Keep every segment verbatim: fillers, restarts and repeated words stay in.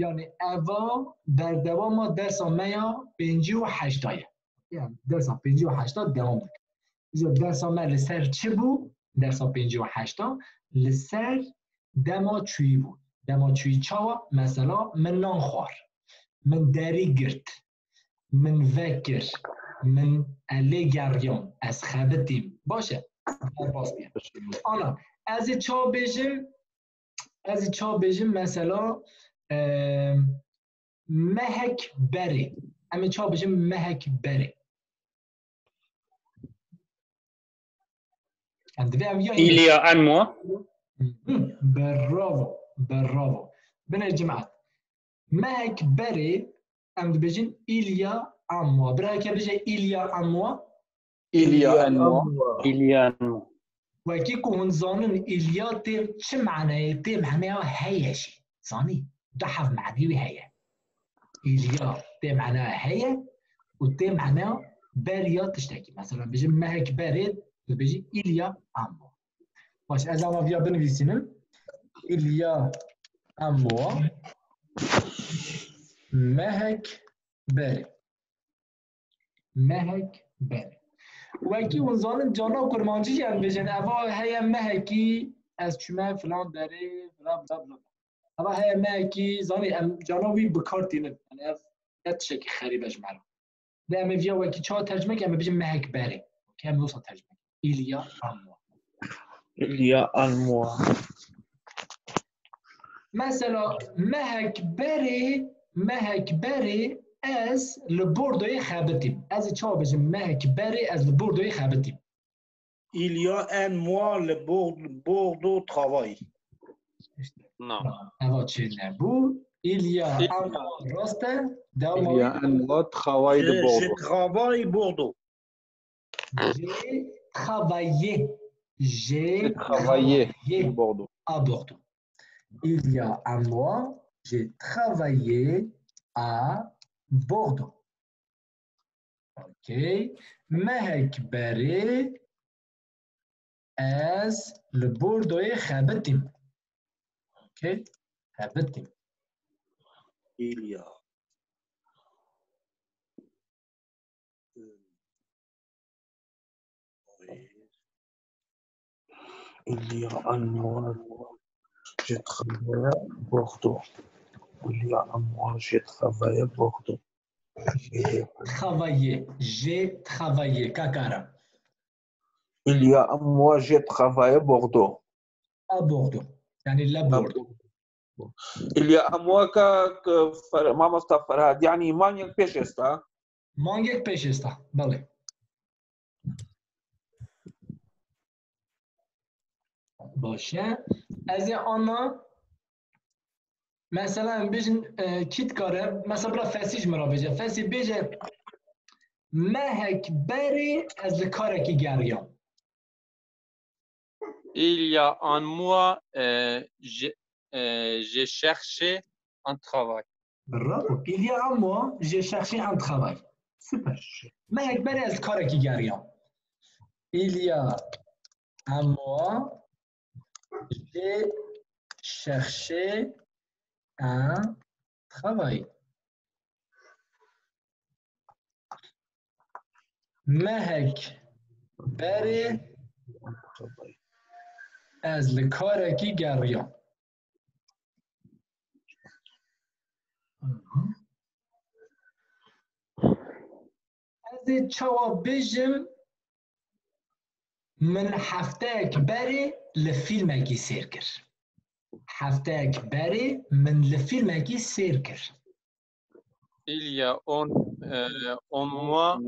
Yani eva berdewama dersa me ya pêncî û heşta ye. Yani dersa pêncî û heşta dewam dike. Îja dersa me li ser çi bû? Dersa pêncî û heşta li ser dema çûyî bû. Dema çûyî çawa? Mesela min nan xwar. Min derî girt. Min vekir. Min elê geriyam. Ez xebitîm. Baş e. Derbas bî. Ana, ez ê çawa bêjim? Ez ê çawa bêjim? Mesela, e, mehek berê. Em ê çawa bêjim mehek berê? Em divê ev ya Il y a un mois. Hı, bravo, bravo. Binê cimat. Mehek berê em dibêjin il y a un mois. Birayeke bêje il y a un mois. Il y a un mois. Il y a un mois. Wekî ku hûn zanin il y a tê çi maneyê tê maneya heye jî. Zanî? Du hev manî wî heye. Il y a tê maneya heye û tê maneya beriya tiştekî. Mesela bêjin mehek berê, tu dibêjî il y a un mois. Baş, ez ava viya binivîsînim. Il y a un mois. Mehek berê. Mehek berê. Wekî hûn zanin cana kurmancî jî em bêjin. Eva heye mehekî ez çûme filan derê, bla bla bla. Eva heye mehekî, zanî em cana wî bi kar tînin. Yani ev ne tiştekî xerîb e ji me re. Lê em ê viya wekî çawa tercime ke em ê bijin mehek berê. Ke em ê wisa tercime ke. Il y a un mois. Il y a un mois. Mesela mehek berê, mehek berê ez li bordoyê xebitîm. Ez ê çawa bijim mehek berê ez li bordoyê xebitîm. Il y a un mois le Bordeaux, Bordeaux travail. Non. Eva çê nebû. Il y a un mois rast e. Dewama Il y a un mois travail de Je, je Bordeaux. Travaille Bordeaux. J'ai travaillé. J'ai Travaillé de Bordeaux. À Bordeaux. Il y a un mois, j'ai travaillé à Bordeaux. Ok. Mehek berê ez li Bordoyê xebitîm. Ok. Xebitîm. Il y a. Il y a un mois, je travaillais à Bordeaux. Il y a un mois, je travaillais à Bordeaux. Travaillé. J'ai travaillé. Kakara. Il y a un mois, j'ai travaillé à Bordeaux. À Bordeaux. Yani la Bordeaux. Il y a un mois que, que Fer- mamosta Ferhad, yani mangek pêş esta. Mangek pêş esta. Belê. Baş e. Ez ê ana mesela em bêjin e, kî dikare, mesela bira Fesî ji min re bêje. Fesî bêje mehek berê ez li karekî geriyam. Il y a un mois, euh, j'ai euh, j'ai cherché un travail. Bravo. Il y a un mois, j'ai cherché un travail. Super. Mehek berê ez karekî geriyam. Il y a un mois, j'ai cherché un travail. Mehek berê ez li karekî geriyam. Ez ê çawa bêjim, min hefteyek berê li fîlmekî sêr kir. Hefteyek berê min li fîlmekî sêr kir. Il y a un, euh, un mois,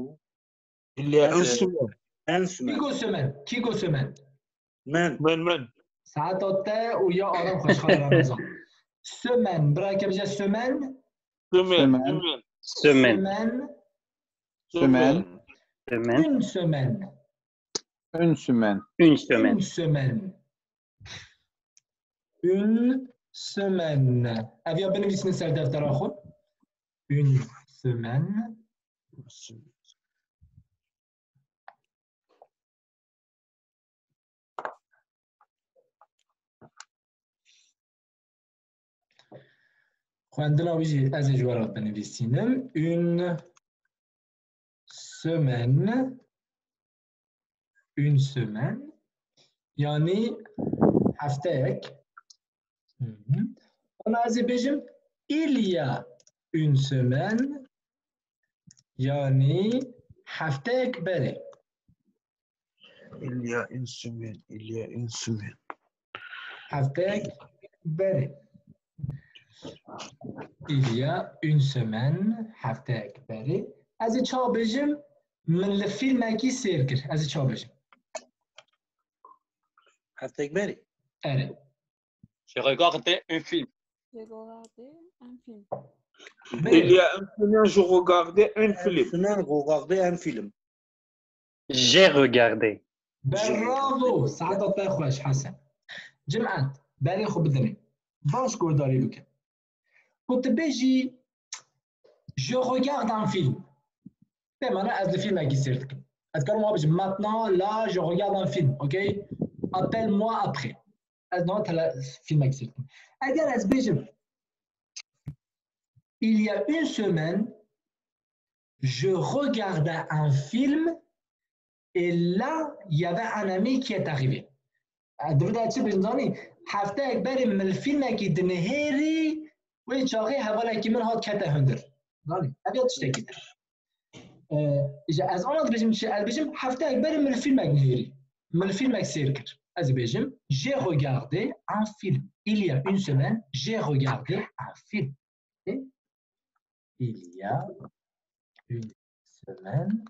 Il y a une Euh, semaine. Un semaine. Kî got semaine? Kî got semaine? Men. Men, men. Saeta te û ya Aram xweşxal Ramazan. Semaine, birayeke bije semaine. Semaine. Semaine. Semaine. Semaine. Semaine. Une semaine. Une semaine. Une semaine. Une semaine. Une semaine. Ev ya binivîsînin ser deftera xwe. Une semaine. Xwendina wî jî ez ê ji we re binivîsînim. Une semaine. Une semaine. Yanî hefteyek. Hı hı. Ona ez ê bêjim, il y a une semaine. Yanî hefteyek berê. Il y a une semaine, il y a une semaine. Hefteyek berê. Il y a une semaine, hefteyek berê. Ez ê çawa bêjim? Min li fîlmekî sêr kir. Ez ê çawa bêjim? Hefteyek berê. Erê. J'ai regardé un film. J'ai regardé un film. Il y a une semaine, je regardais un film. Une semaine, regardé un film. J'ai regardé. Bravo! Saeta te xweş, Hesen. Cimat, berê xwe bidinê. Baş guhdarî bikin. Ku tu bêjî, je regarde un film. Pê mana ez li fîlmekî sêr dikim. Ez karim wa bijim, maintenant, là, je regarde un film, ok? Appelle-moi après. Ez niha tele-, fîlmekî sêr dikim. Eger ez bêjim, il y a une semaine, je regardais un film et là, il y avait un ami qui est arrivé. Divê de çi bêjim zanî? Hefteyek berê min li fîlmekî dinihêrî, wê çaxê hevalekî min hat kete hundir. Zanî? Ev ya tiştekî din. Ee, ji ez ana dibêjim çi? Ez dibêjim hefteyek berê min li fîlmek nihêrî. Min li fîlmek sêr kir. Ez dibêjim, j'ai regardé un film. Il y a une semaine, j'ai regardé un film. Ok? Il y a une semaine.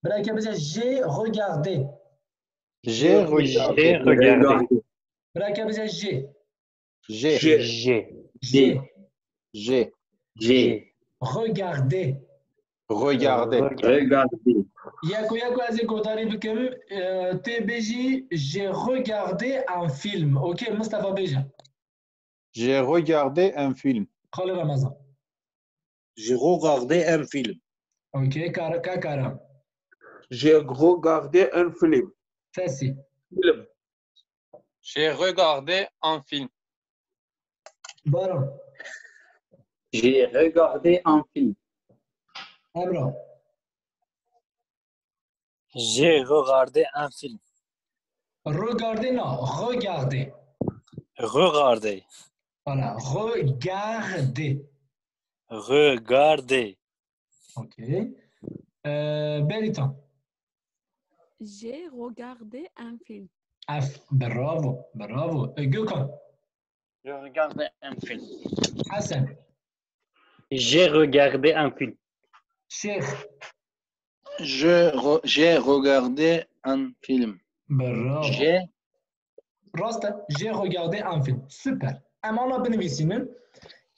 Birayê ke bêje, j'ai regardé. J'ai regardé. J'ai regardé. Birayê ke bêje, j'ai. J'ai. J'ai. J'ai. J'ai. J'ai. J'ai. Regardé. Regardé. Regardé. Yeko yeko ez ê guhdarî bikim. E, tê bêjî, j'ai regardé un film. Ok, Mustafa bêje. J'ai regardé un film. Xalê Ramazan. J'ai regardé un film. Ok, Kar-, Kakaran. J'ai regardé un film. Fesî. Film. J'ai regardé un film. Baran. J'ai regardé un film. Emrah. J'ai regardé un film. Regarder, non, regarder. Regarder. Voilà, regarder. Regarder. Ok. Euh, Berita. J'ai regardé un film. Af, bravo, bravo. Euh, Gökhan. Je regardais un film. Hasan. J'ai regardé un film. Şêx. Je re-, j'ai regardé un film. Bravo. J'ai. Rast e, j'ai regardé un film. Super. Em ana binivîsînin.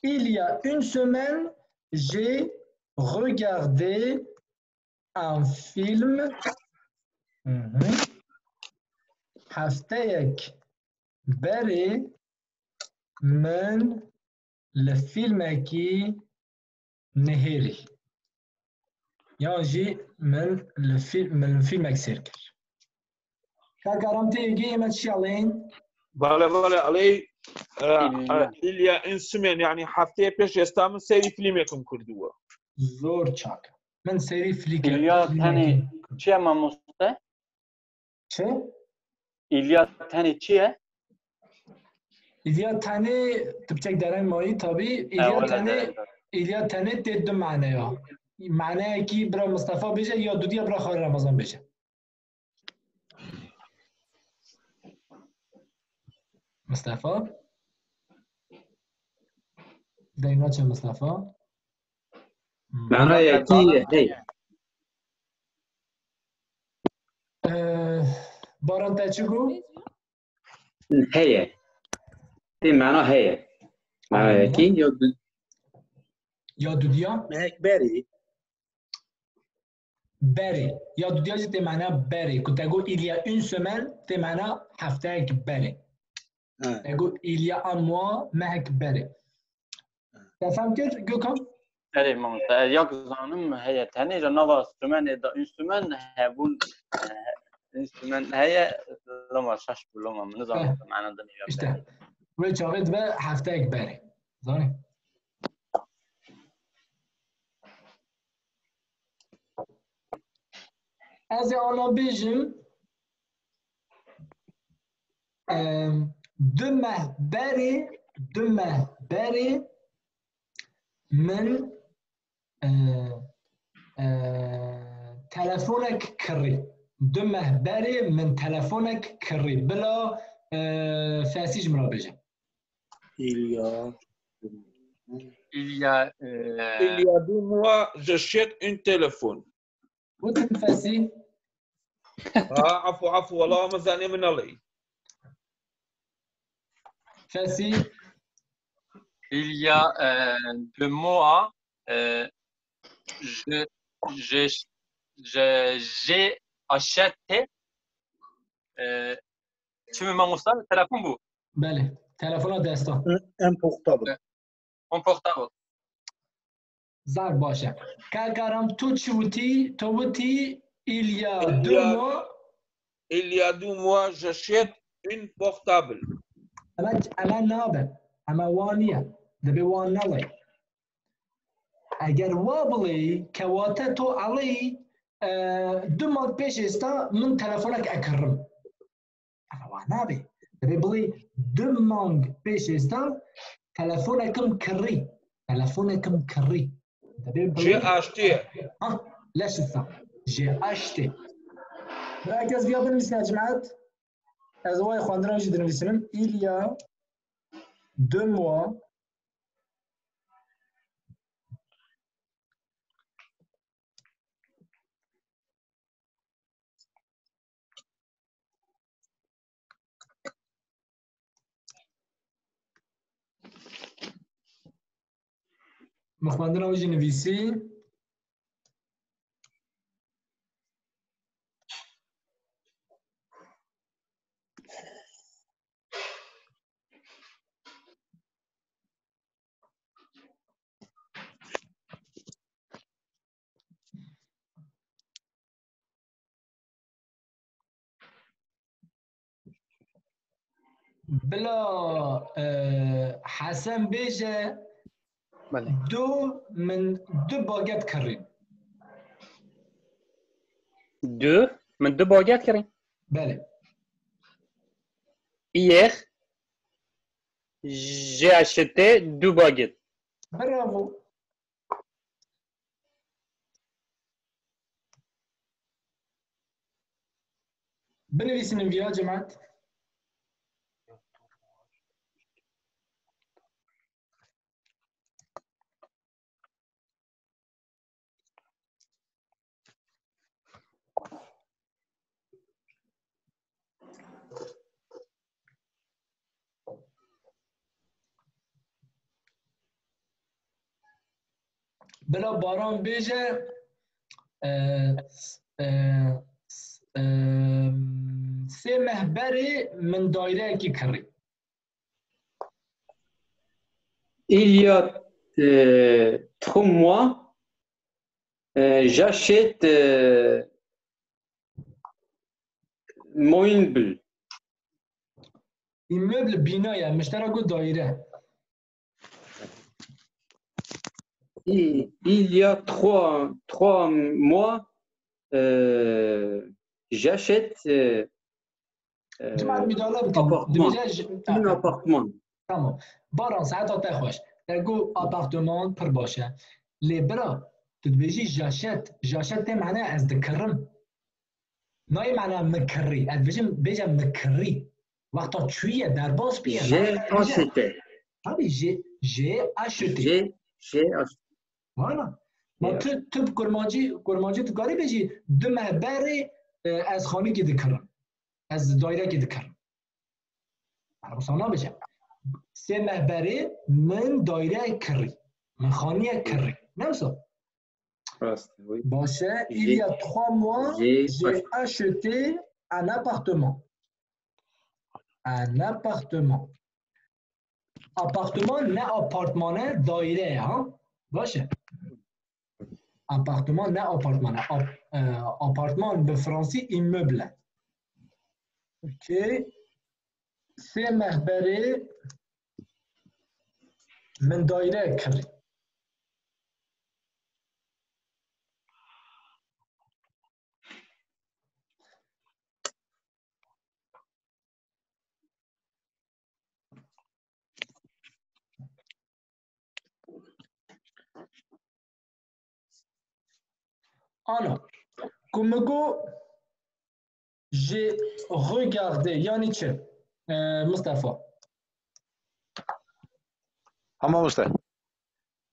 Il y a une semaine, j'ai regardé un film. Mhm. Hefteyek berê min li fîlmekî nihêrî. Yan jî min li fîl-, min li fîlmek sêr kir. Kakaram tê yekê me çi aleyên? Bale, bale, aley, e, il y a une semaine, yani hefteyê pêş êsta min seyrî fîlmekim kurdû. Zor çak. Min seyrî fîlmekê. Il y a tenê çi ye mamoste? Çi? Il y a tenê çi ye? Il y a tenê, tu biçek dereng mayî tabî. Il y a tenê, il y a tenê tê du maneya. Maneyekî bira Mistefa bêje, ya dudiya bira Xalê Remezan bêje. Mistefa? Deng naçe Mistefa? Mana yekî heye. Ee, Baran te çi got? Heye. Tê mana heye. Mana yekî ya du-, ya dudiya? Mehek berê. Berê. Ya dudiya jî tê mana berê. Ku te got il y a une semaine, tê mana hefteyek berê. Ha. Te got il y a un mois, mehek berê. Te fem kir, Gökhan? Erê, mamoste, ez ya ku zanim heye tenê, ji nava semaine de une semaine hebûn, eh, une semaine heye, loma şaş bû, loma min nizanim mana dinê ya. İşte. Wê çaxê dibe hefteyek berê. Zanî? Ez ê ana bêjim, e, du meh berê, du meh berê min, e, e, telefonek kirî. Du meh berê min telefonek kirî. Bila, e, Fesî ji min re bêje. Il y a, il y a, euh, il y a deux mois, j'achète un téléphone. Gotin Fesî. Ha, afû, afû, wala me zanî min alî. Fesî. Il y a, euh, deux mois, euh, je, je, je, j'ai acheté, euh, çi min mamosta, telefon bû. Belê. Telefona desta. Un portable. Un portable. Zaf baş e. Kakaram, tu çi witî? Tu witî, il y a deux mois. Il y a deux mois, j'achète un portable. Eme, eme nabe. Eme wa niye. Dibê wa nebe. Eger wa bilî, kewate tu elî, e, du mah pêş êsta min telefonek ekirim. Eve wa nabe. Dibê bilî du mah pêş êsta telefonekim kirî. Telefonekim kirî. Dibê bilî. J'ai acheté. Ha, leş êsta. J'ai acheté. Bira kes viya binivîsine cimat. Ez wayê xwendina jî dinivîsinim. Il y a deux mois, Min xwendina wî jî nivîsî. Bila, e, Hesen bêje, Belê. Du, min du baget kirîn. Du, min du baget kirîn. Belê. Hier, j'ai acheté deux baguettes. Bravo. Binivîsînin viya cimat. Bila Baran bêje, e, e, e, sê meh berê min daireyekî kirî. Il y a, euh, trois mois, euh, j'achète, euh, mon immeuble. Immeuble bîna ye, min ji te re got daîre. Il, il y a trois, trois mois, euh, j'achète, euh, Cemaat müdahale bikin. Apartman. Dibêje ji-, Min apartman. Tamam. Baran, saeta te xweş. Te got apartman pir baş e. Lê bira, tu dibêjî j'achète. J'achète tê mane ez dikirim. Nayê mane min kirî. Ez dibêjim, bêje min kirî. Wexta çûye, derbas bûye. J'ai acheté. Tabii, j'ai, j'ai acheté. J'ai, j'ai acheté. Voilà. Ma tu, tu bi kurmancî, kurmancî tu karî bêjî, du meh berê, e, ez xanîkî dikirim. Ez dairekî dikirim. Wisa nabêje. Sê meh berê min daire kirî. Min xaniyek kirî. Ne wisa? Rast, oui. Baş e, il y a trois mois, j'ai acheté un appartement. Un appartement. Apartman ne apartman e, daire ye, ha? Baş e. Apartman ne apartman e. Ap-, e, apartman bi fransî immeuble. Okey. Sê meh berê min daire kirî. Ana, ku min got, j'ai regardé, yanî çi? E, Mustafa. Hema wişte.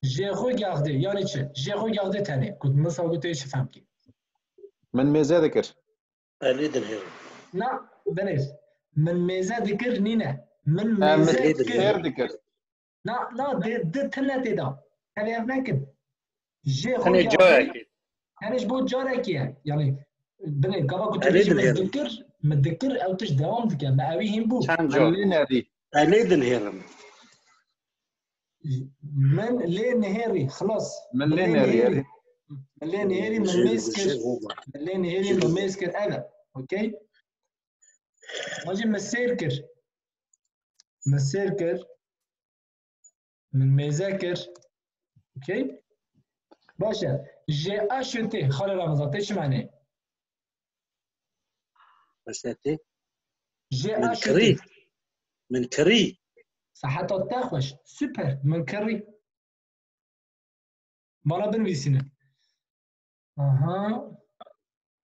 J'ai regardé, yanî çi? J'ai regardé tenê. Ku min sa got tê çi fehm kî? Min mêze dikir. Elî dinhêrim. Na, binêr. Min mêze dikir nîne. Min Em mêze Elî kir. dinhêrim. Mêze dikir. Na, na, di, di tine tê da. Tev ev nekin. J'ai Tenê regardé. cayekê. Tenê ji bo carekê ye. Yani, binê, gava ku tu Elê bêjî min dinherim. Dikir, min dikir, ew tişt dewam dike. Me ewî hîn bû. Çend Min car? lê nerî. Elê dinhêrim. Min lê nihêrî, xilas. Min lê nerî. Min lê nihêrî, min mêz kir. Min lê nihêrî, min mêz kir. Evet. Okey? Hacî min sêr kir. Min sêr kir. Min mêze kir. Okey? Baş e. J'ai acheté. Xalê Ramazan, tê çi manê? Mesela tê. J'ai Min acheté. kirî. Min kirî. Seheta te xweş. Süper. Min kirî. Bana binivîsîne. Aha.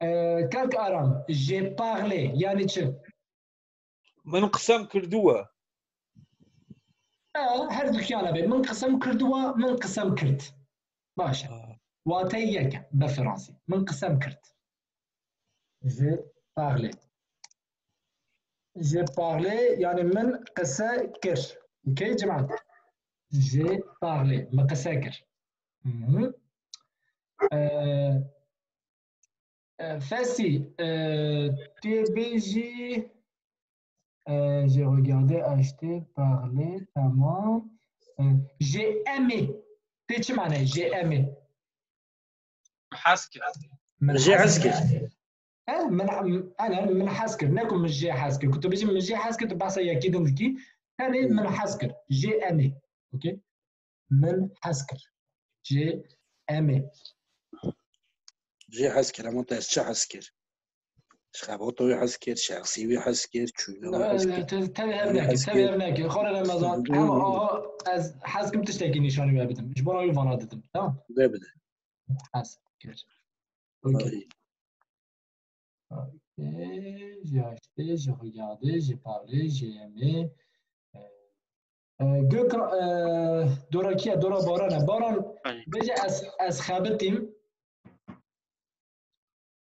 Ee, Kalk Aram. J'ai parlé. Yani çi? Min qisem kirduwe. E, her dukiyana be. Min qisem kirduwa, min qisem kird. Baş e. Wateyê yek e, be fransî. Min qisem kird. J'ai parlé. J'ai parlé, yani min qise kir. Okey, cemaat? J'ai parlé. Min qise kir. Hı hı. E, e, Fesî, e, tu bêjî, e, j'ai regardé, acheté, parlé, tamam. E, j'ai aimé. Tê çi mane? J'ai aimé. Hez kir. Min J'ai hez hez kir. E, min, ana, min hez kir. Ne ku min jê hez kir. Ku tu bêjî min jê hez kir, tu behsa yekî din dikî. Tenê min hez kir. J'ai aimé. Okey? Min hez kir. J'ai aimé. J'ai hez kir, ama te ez çi hez kir? Ji xebata wî hez kir, şexsî wî hez kir, çûna wî hez kir. Te- Tevî hev neke, tevî hev neke. Xora Remezan, hema aha ez hez kim tiştekî nîşanî we bidim. Ji bo wî vana didim. Tamam? Vê bide. Hez kir. Okey. Ay. Ok, j'ai acheté, j'ai regardé, j'ai parlé, j'ai aimé. Euh, euh, Gökhan, euh, Dora kî ye? Dora Baran e. Baran, Ay. Bêje ez, ez xebitîm.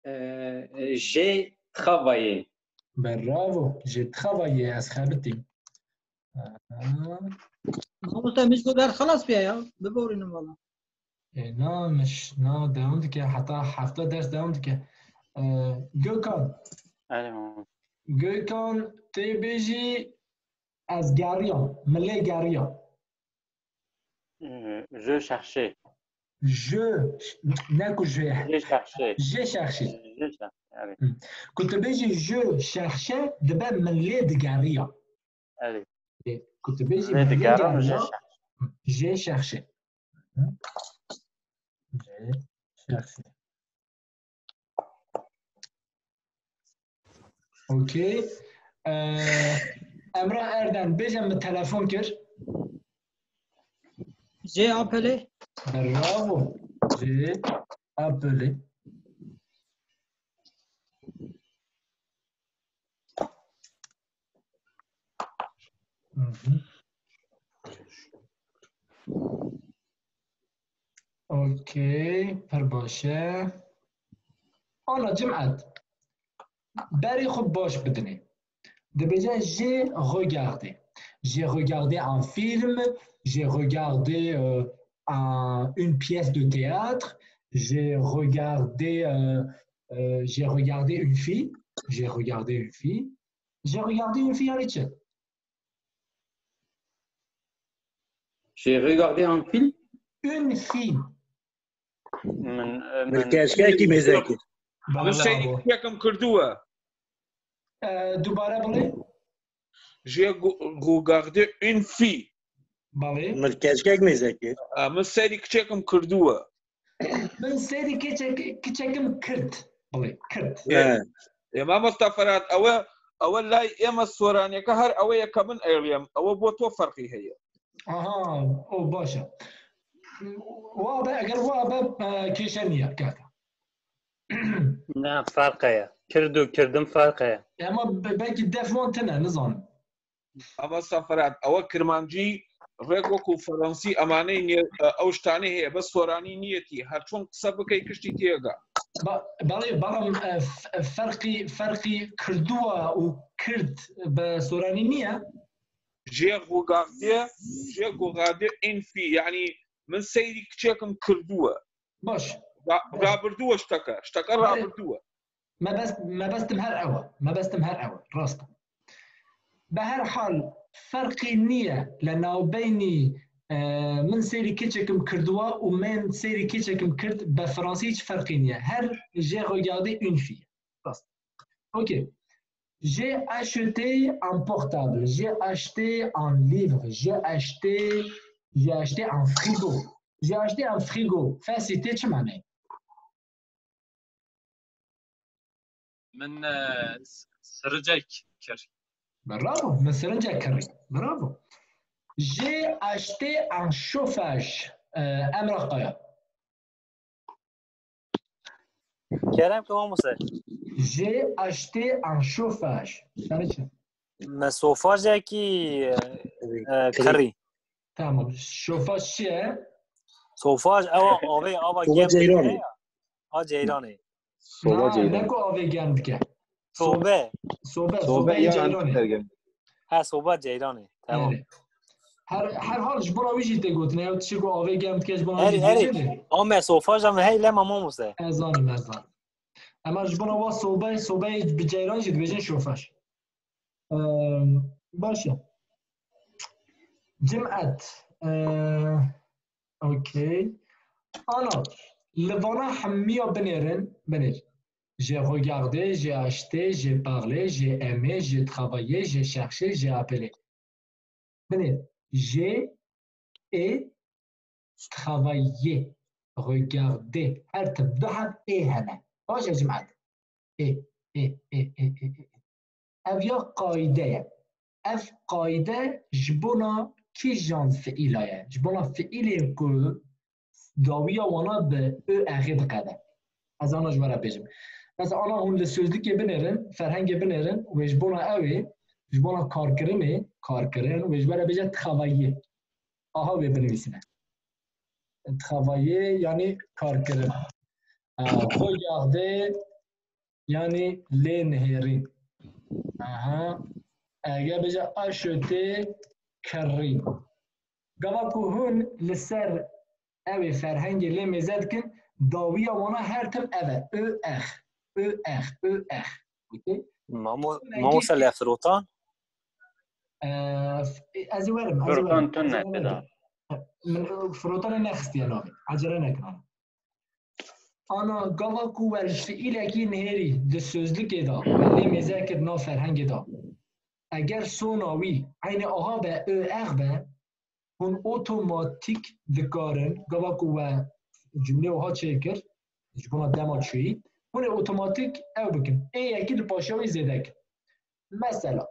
Euh, j'ai travaillé. Bravo, j'ai travaillé, ez xebitîm. Aha. Mamoste, min ji bo ders xelas bûye ya. Biborînim valla. E, na, min ş-, na, dewam dike, heta hefta ders dewam dike. E, Gökhan, Allez, maman. Gökhan, tê bêjî ez geriyam, min lê geriya. Euh, je cherchais. Je, ne ku je, J'ai cherché. je cherchais. Je cherchais. Allez. Ku tu bêjî je cherchais, dibe min lê digeriya. Allez. E, ku tu bêjî Lê min lê digerim, je geriya, cherche. J'ai cherché. J'ai cherché. Ok. Ee, Emrah Erdem, bêje min telefon kir. J'ai appelé. Bravo. J'ai appelé. Mhm. Ok, pir baş e. Ana cemaat, berê xwe baş bidinê. Dibêje j'ai regardé. J'ai regardé un film, j'ai regardé euh, un- une pièce de théâtre, j'ai regardé, euh, euh, j'ai regardé une fille, j'ai regardé une fille, j'ai regardé une fille, yani çi? J'ai regardé un film. Une fille. Min, e, Min min, keşkekî mêze kir. Min seyrî kişekim kirduwe. Ee, dubare bile. J'ai go- regardé une fille. Bale. Min keşkek mêze kir. E, Min seyrî kişekim kirduwe. Min seyrî keçek, keçekim kird. Bale, kird. He. E, mamosta Ferhat, ewe, ewe lay ême soraniyeke her ewe yeke min eyliyem. Ewe bo to ferqî heye. Aha, o baş e. Wa be, eger wa be, e, kêşe niye, kaka. Ne, ferq heye. Kird û kirdin ferq heye. Ama be- belkî def wan tine, nizanim. Ama Saferat, ewa Kirmancî rêk wekû Fransî emaneyê niye, e, ew ji tanê heye, bes Soranî niyetî. Her çon qise bikey kiştî tiyega. Ba- Belê, belam e, f- e, ferqî, ferqî Kirduwa û Kird bi Soranî niye. J'ai regardé, j'ai regardé une fille. Yani min seyrî kiçêkim kirduwe. Baş. Ra- Rabirduwe şteke. Şteke Belê. Rabirduwe. Mebest, mebestim her ew e. Mebestim her ew e. Rast e. Bi her hal ferqî niye le navbeynî e, min seyrî keçekim kirduwa û min seyrî keçekim kird be Fransî hiç ferqî niye. Her j'ai regardé une fille. Rast. Ok. J'ai acheté un portable. J'ai acheté un livre. J'ai acheté, j'ai acheté un frigo. J'ai acheté un frigo. Fêsî tê çi mane? Min e, s- siricek kir. Bravo. Min sirincek kirî. Bravo. J'ai acheté un chauffage. E, Emrah Kaya. Kerem ki mamoste. J'ai acheté un chauffage. Sen çi? Me sofajekî e, e, kirî. Tamam. Chauffage çi ye? Sofaj ewa avê ava Soba gem ceyranê. A ceyranê. Soba Na, ceyran. ne ku avê germ dike. Sobe. Sobe, Sobe sobeyê ya ceyranê. Sergen. Ha soba ceyranê. Tamam. Belê. Her, her hal ji bo wî jî tê gotin. Ew tiştê ku avê germ dike ji bo wî Herî, jî herî. dibêjin. Ame sofaja me hey lema mamoste. Ez zanim, ez zanim. Ema ji bo wa sobeyê, sobeyê bi ceyran jî dibêjin şofaş. Ehm, baş e. Cimet. Ehm, okey. Ana, li vana hemiya binêrin, binêr. J'ai regardé, j'ai acheté, j'ai parlé, j'ai aimé, j'ai travaillé, j'ai cherché, j'ai appelé. Binêr. J'ai et travaillé, regardé. Her tim du heb ê hene. Baş e cimet. Ê, ê, ê, ê, ê, ê, ê. Ev ya qaîde ye. Ev qaîde ji bona kîjan fiîla ye? Ji bona fiîlên ku dawiya wana bi ö exê diqede. Ez ana ji we re bêjim. Mesela ana hûn li sözlükê binêrin, ferhengê binêrin, wê ji bona ew ê, ji bona karkirinê, karkirin, wê ji we re bêje travailler. Aha wê binivîsine. Travailler yani karkirin. Aa, regarder yani lê nihêrîn. Aha. Eger bêje acheter kirîn. Gava ku hûn li ser ew ê ferhengê lê mêze dikin, dawiya wana her tim ev e. Ö ex. Ö ex. Ö ex. Okey? Mamo, Sonekî- mamoste lê firotan. Ee, ez ê werim, ez ê Firotan werim, tune ez ê werim. da. Min firotanê nexistiye navê. Ecele nekin ana. Ana gava ku we fiîlekî nihêrî di sözlükê de, we lê mêze kir nav ferhengê de. Eger sona wî eynê aha be, ö ex be, hûn otomatîk dikarin, gava ku we cumlê oha çêkir, ji bona dema çûyî, hûn ê otomatîk ew bikin. Ê yekî li paşiya wî zêde kin. Mesela,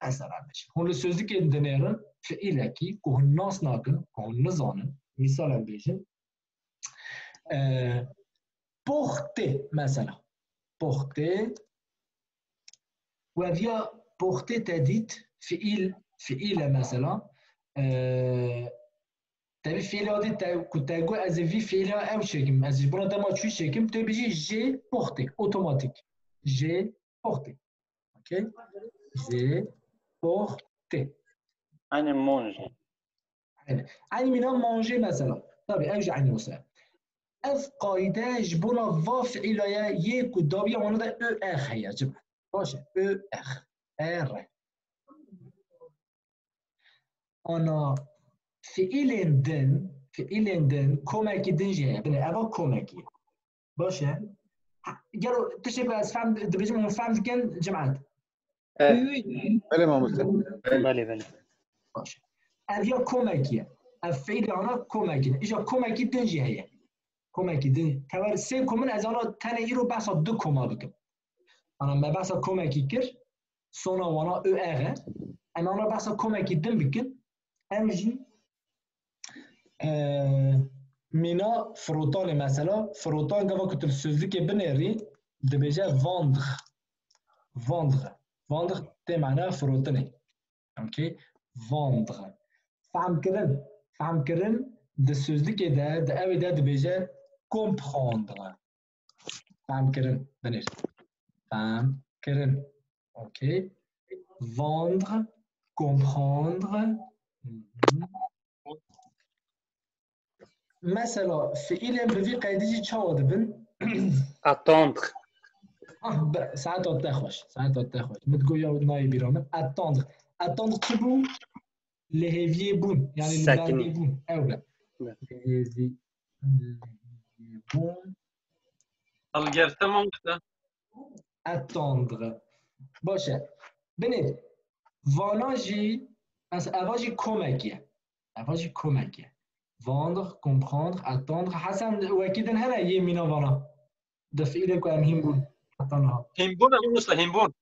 mesela bêjin. Hûn li sözlükê dinêrin, fiîlekî ku hûn nas nakin, ku hûn nizanin, mîsal em bêjin. Ee, porter, mesela. Porter. Weviya porter te dît, fiîl, fiîl e mesela. Ee, te vî fiîlê hatî te, ku te got ez ê vî fiîla ew çêkim, ez ji bona dema çûyî çêkim, tu bêjî j'ai porté, otomatik. J'ai porté. Okey? J'ai porté. Hani manger. Eynî mîna manger mesela. Tabii ew jî eynî wisa. Ev qaîde ji bona va fiîla ye yê ku dawiya wana de ö ex heye, cimet. Baş e, ö ex. E r. Ana fiîlên din, fiîlên din, komekî din jî heye. Binê, eva komekî ye. Baş e. Ha, gelo tiştê ku ez fehm dibêjim, hûn fehm dikin, cimet? Belê mamoste. Belê, belê. Baş. Ev ya komekî ye. Ev fiîlê ana komekî ne. Îja komekî din jî heye. Komekî din. Tewer sê komin ez ana tenê îro behsa du koma bikim. Ana me behsa komekî kir. Sona wana ö ex e. Em ana behsa komekî din bikin. Em jî e, Mîna firotanê mesela, firotan gava ku tu li sözlükê binêrî, dibêje vendre. Vendre. Vendre tê mana firotinê. Okey? Vendre. Fehmkirin. Fehmkirin di sözlükê de, di ewê de dibêje comprendre. Fehmkirin. Binêr. Fehmkirin. Okey. Vendre, comprendre. Mhm. Mesela, fiîlên bi vî qeydî jî çawa dibin? Attendre. Ah, be, saeta te xweş, saeta te xweş. Min digot ya nayê bîra min. Attendre. Attendre çi bû? Li hêviyê bûn. Yani li Sekinî. Bendê bûn. Ew be. Ne. Li hêvî-, li hêviyê bûn. Hilgirtin mamoste. Attendre. Baş e. Binê, vana jî, mesela eva jî komek e. Eva jî komek e. Vendre, comprendre, attendre. Hesen, wekî din hene yê mîna vana. Di fiîlên ku em hîn bûn. Heta niha. Hînbûn, em wisa hînbûn.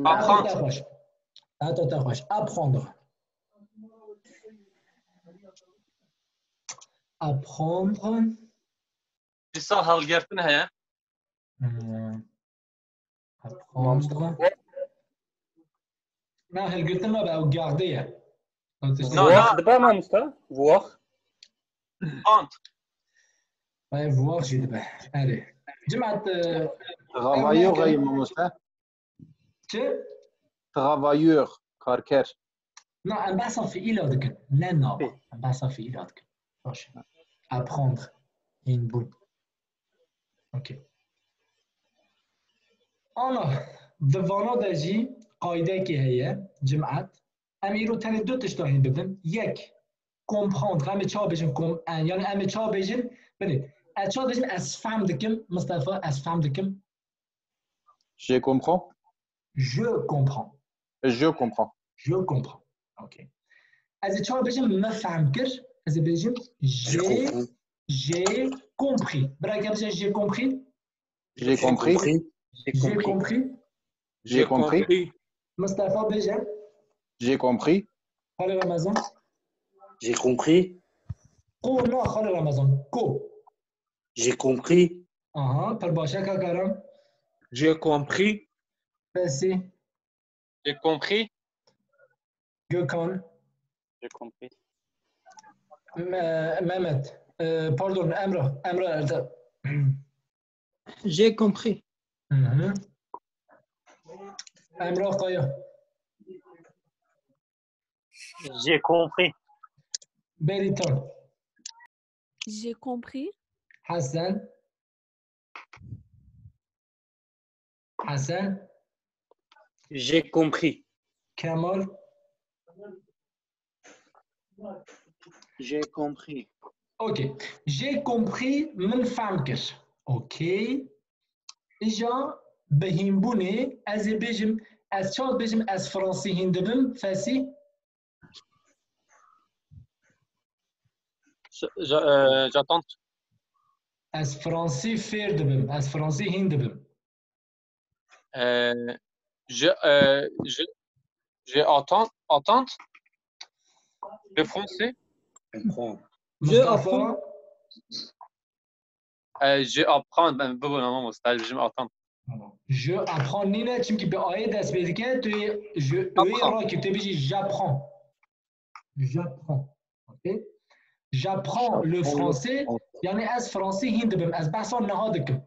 Saeta te xweş. Saeta te xweş. Apprendre. Apprendre. Dîsa hilgirtin heye. Hmm. Apprendre. Na, hilgirtin nabe, ew garder ye. Na, Voir na. Dibe mamoste? Voir. Ant. Ay, voir jî dibe. Erê. Cimat, e, Travailleur heye mamoste. Çi? Travailleur, karker. Na, em behsa fiîla dikin. Ne nava. Em behsa fiîla dikin. Baş. Apprendre. Hînbûn. Okey. Ana, di vana de jî qaydekê heye, cimat. Em îro tenê du tişta hîn bibin. Yek, comprendre. Em ê ça bêjin, com-, e, yani em ê ça bêjin, binê. Ez ça dibêjim, ez fehm dikim, Mistefa, ez fehm dikim. Je comprends. Je comprends. Je comprends. Je comprends. Ok. Ez ê ça bêjim, me fehm kir. Ez ê bêjim, j'ai, j'ai compris. Bira ke bêje, j'ai compris. J'ai compris. J'ai compris. J'ai compris. Mistefa bêje. J'ai compris. Xalê Remezan. J'ai compris. Ko na Xalê Remezan. Ko. J'ai compris. Aha, pir baş e, Kakaran. J'ai compris. Pesî. J'ai compris. Gökhan. J'ai compris. Me-, Mehmet. E, pardon, Emrah. Emrah Erdem. J'ai compris. Hı hı. Emrah Kaya. J'ai compris. Beritan. J'ai compris. Hesen. Hesen. J'ai compris. Kemal. J'ai compris. Ok. J'ai compris, min fehm kir. Ok. Îja bi hînbûnê, ez ê bêjim, ez çawa bêjim, ez fransî hîn dibim, Fesî? Je, je, euh, j'attends. Ez fransî fêr dibim, ez fransî hîn dibim. Euh, je, euh, je, je attends, attends. Le français. Comprends. Mustafa, apprends. Euh, je apprends. Ben, bu, bu, tamam, usta, je m'attends. Je apprends nîne, çimkî bi ayê dest pê dike, tu yê je, Apprends. Rakî, tu bêjî j'apprends. J'apprends. Ok? J'apprends le français, yani ez fransî hîn dibim, ez behsa niha dikim.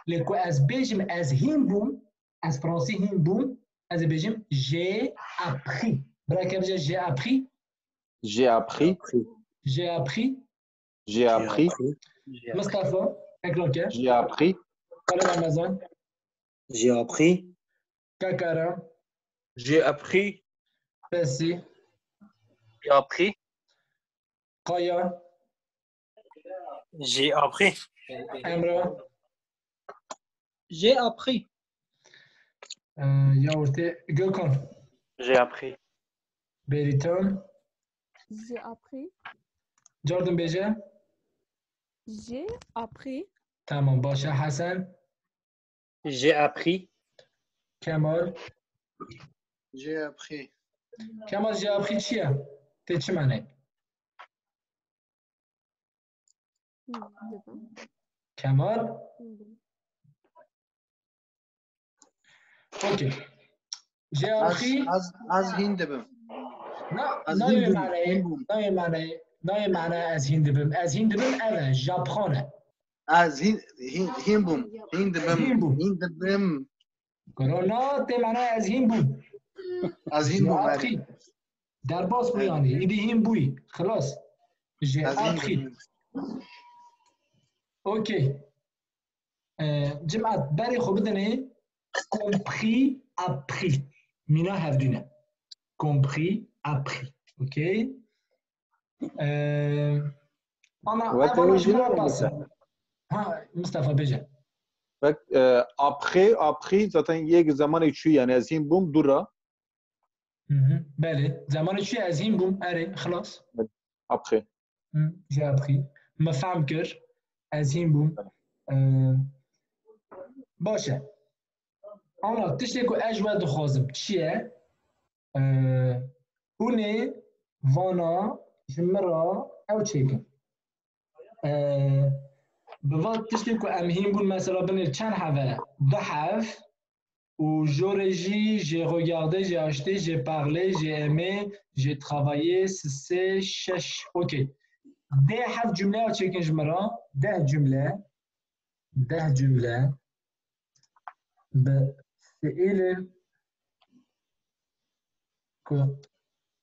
Lê ku ez bêjim ez hîn bûm, ez fransî hîn bûm, ez ê bêjim j'ai appris. Bira ke bêje j'ai appris. J'ai appris. J'ai appris. J'ai appris. Mustafa, tekrar ke. J'ai appris. Xalê Remezan. J'ai appris. Kakara. J'ai appris. Pesî. J'ai appris. Kaya. J'ai appris. Emrah. J'ai appris. E, ya ortê Gökhan. J'ai appris. Beritan. J'ai appris. Cardin bêje. J'ai appris. Tamam, baş e. Hesen. J'ai appris. Kemal. J'ai appris. Kemal, j'ai appris çi ye? Tê çi manê? Hı, dibim. Kemal. Hı, dibim. Okey. J'ai Ez, appris. ez, ez hîn dibim. Na, Ez nayê hîn bûm, manayê, hîn bûm. nayê manayê, nayê manayê ez hîn dibim. Ez hîn dibim, ev e, j'apprends e. Ez hîn, hîn, hîn bûm. Hîn dibim. Hîn bûm. Hîn dibim. Kuro na, tê manayê ez hîn bûm. Ez hîn J'ai bûm. appris. Derbas bû yanî. Îdî hîn bûyî. Xilas. J'ai Ez hîn appris. dibim. Okey. Ee, cimat, berê xwe bidinê. Compris, appris. Mîna hevdû ne. Compris, appris. Okey. Ee, ana, Wek ev ana ew ji min re jî bas e. ne. Ha, Mustafa bêje. Wek, e, après, après, zaten yek zemanê çû yani ez hîn bûm dû ra. Hı hı. Belê. Zemanê çû ez hîn bûm. Erê, xilas. Après. Hı, j'ai appris. Me fehm kir. Ez hîn bûm. Ee, baş e. Ana, tiştê ku ez ji we dixwazim çi ye? Ee, hûn ê vana ji min re ew çêkin. Ee, bi va tiştê ku em hîn bûn, mesela binê çend hev e? Du hev. Û jorê jî j'ai regardé, j'ai acheté, j'ai parlé, j'ai aimé, j'ai travaillé, sisê, şeş. Okey. Deh hev cumleya çêkin ji min re. Deh cumle. Deh cumle. Bi fiilên ku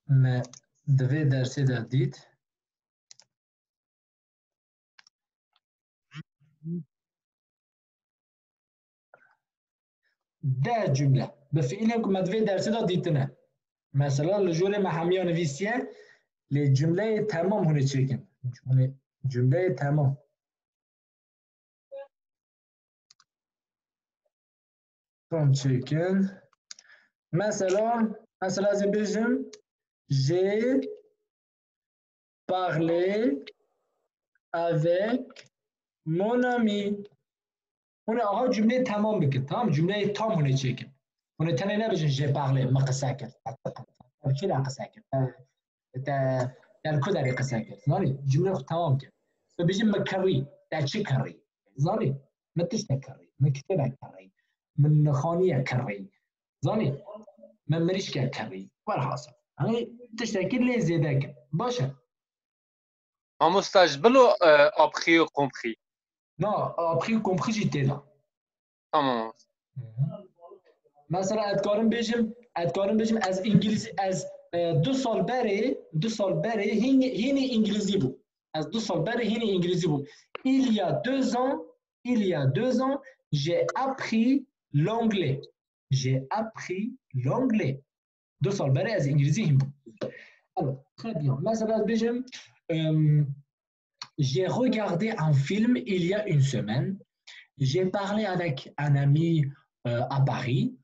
me di vê dersê de dît. Deh cumle. Bi fiilên ku me di vê dersê de dîtine. Mesela li jorê me hemiya nivîsiye, lê cumleyê temam hûn ê çêkin. Hûn ê cumleyê temam. Tam çêkin. Mesela, mesela ez ê bêjim, j'ai parlé avec mon ami. Hûn ê aha cumleyê temam bikin, tamam mı? Cumleyê tam hûn ê çêkin. Hûn ê tenê nebêjin j'ai parlé, min qise kir. Ev kî re qise kir? Te, te, te li ku derê qise kir? Zanî, cumleyê xwe temam kir. Tu bêjin min kirî, te çi kirî? Zanî, min tiştek kirî, min kitêbek kirî, min nixaniye kirî. Zanî, min mirîşkek kirî. Werhasil. Yanî tiştekî lê zêde kir. Baş e. Mamosta ji bilo e, apxî û qumxî. Na, apxî û qumxî jî tê de. Tamam. Mesela ez dikarim bêjim, ez dikarim bêjim ez îngilîzî, ez e, du sal berê, du sal berê hînî, hînî îngilîzî bûm. Ez du sal berê hînî îngilîzî bûm. Il y a deux ans, il y a deux ans, j'ai appris l'anglais. J'ai appris l'anglais. Du sal berê ez îngilîzî hîn bûm. Alors, très bien. Mesela ez bêjim, euh, j'ai regardé un film il y a une semaine. J'ai parlé avec un ami euh, à Paris.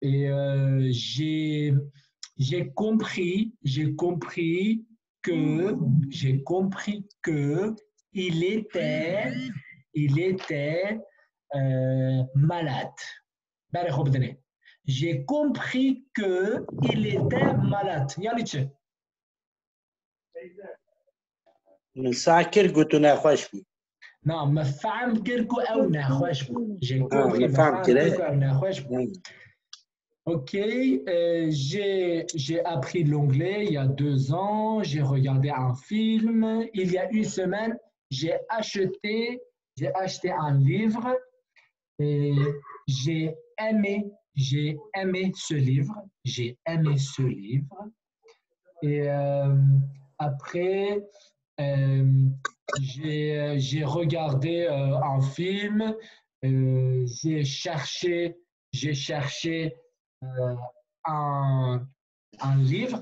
Et euh, j'ai j'ai compris, j'ai compris que j'ai compris que il était il était euh, malade. Berê xwe bidinê. J'ai compris que il était malade. Yanî çi? Min sah kir ku tu nexweş bû. Na, me fehm kir ku ew nexweş bû. J'ai Ha, compris, me me fehm fehm kir, kir e? Ku ew nexweş bû. Hmm. Ok, euh, j'ai j'ai appris l'anglais il y a deux ans, j'ai regardé un film, il y a une semaine, j'ai acheté j'ai acheté un livre et j'ai aimé, j'ai aimé ce livre, j'ai aimé ce livre. Et euh, après, euh, j'ai j'ai regardé euh, un film, euh, j'ai cherché, j'ai cherché euh, un, un livre,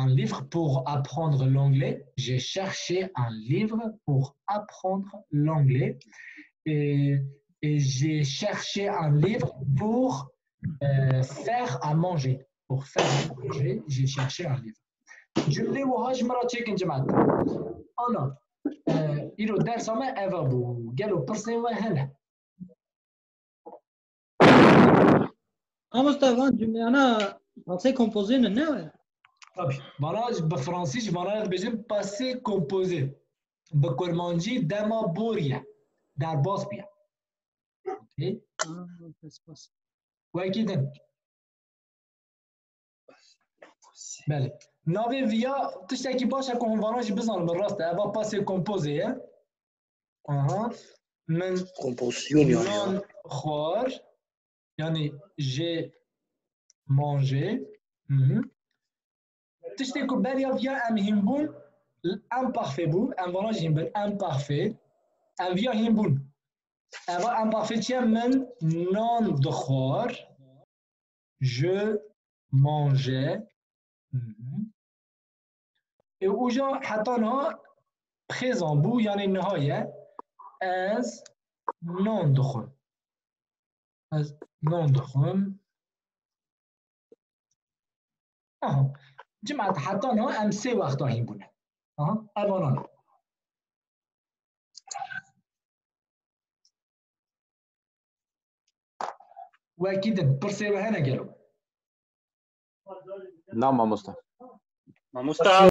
un livre pour apprendre l'anglais. J'ai cherché un livre pour apprendre l'anglais. Et, et j'ai cherché un livre pour euh, faire à manger. Pour faire à manger, j'ai cherché un livre. Cumlê wiha ji min re çêkin cimat. Ana, e, îro dersa me eva bû. Gelo pirsên we hene? Mamosta, van cumleyana passé composé ne, ne? Tabii. Vana bi fransî jî vana dibêjin passé composé. bi kurmancî dema boriye derbas bûye. Okey? Wekî din. Belê. Navê viya tiştekî baş e ku hûn varan jî bizanibin, rast e. Eva passé composé ye. Aha. Min Kompozisyon yani ya. nan xwar. Yani j'ai mangé. Hı hı. Tiştê ku beriya viya em hîn bûn, imparfait bû, em vana jî hîn bin, imparfait. Em viya hîn bûn. Eva imparfait çi ye? Min nan dixwar. Je mangeais. Mhm. Ê uca heta niha présent bû, yani niha ye. Ez nan dixwim. Ez nan dixwim. Aha. Cemaat, heta niha em sê wexta hîn bûne. Aha, ev anan. Wekî din, pirsê we hene gelo? Na mamoste. Mamoste,